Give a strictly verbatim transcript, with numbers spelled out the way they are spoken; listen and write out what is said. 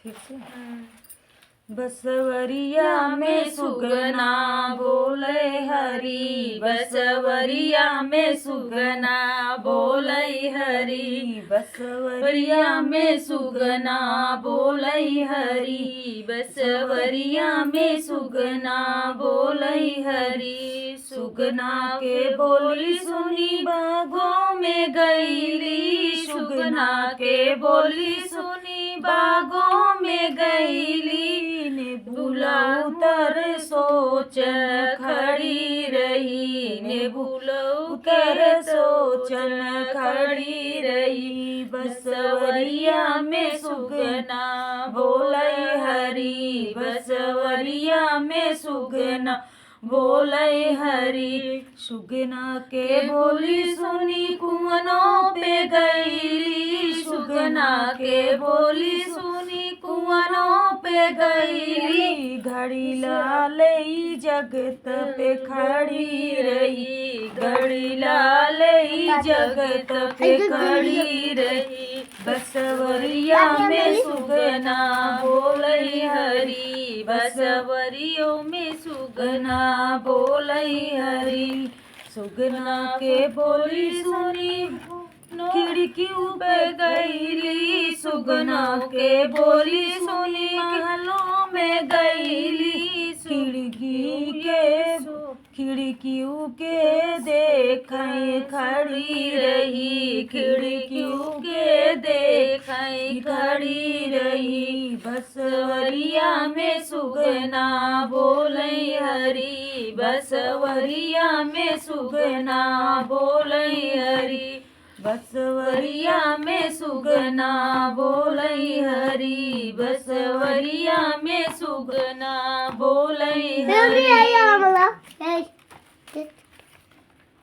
फिर से। हम्म। बसवरिया में सुगना बोले हरी, बसवरिया में सुगना बोले हरी, बसवरिया में सुगना बोले हरी, बसवरिया में सुगना बोले हरी। सुगना के बोली सुनी बागों में गईली, सुगना के बोली सुनी बागों में गईली। नेबुला उतर सोचन खड़ी रही, नेबुला उतर सोचन खड़ी रही। बसवरिया में सुगना बोले हरी, बसवरिया में सुगना बोले हरी। सुगना के बोली सुनी कुआनो पे गईली, सुगना के बोली सुनी कुआनो पे गईली। घड़ी लाले जगत पे खड़ी रही, घड़ी लाले जगत पे खड़ी रही। बसवरिया में सुगना बोले हरी, बसवरियो में सुगना बोले हरी। सुगना के बोली सुनी खिड़की पे गईली, सुगना के बोली सुनी महलों में गईली। खिड़की के खिड़कियों के देखई खड़ी रही, खिड़कियों के देखई खड़ी रही। बसवरिया में सुगना बोले हरी, बसवरिया में सुगना बोले हरी। बसवरिया में सुगना बोले हरी, बसवरिया में सुगना बोले हरी।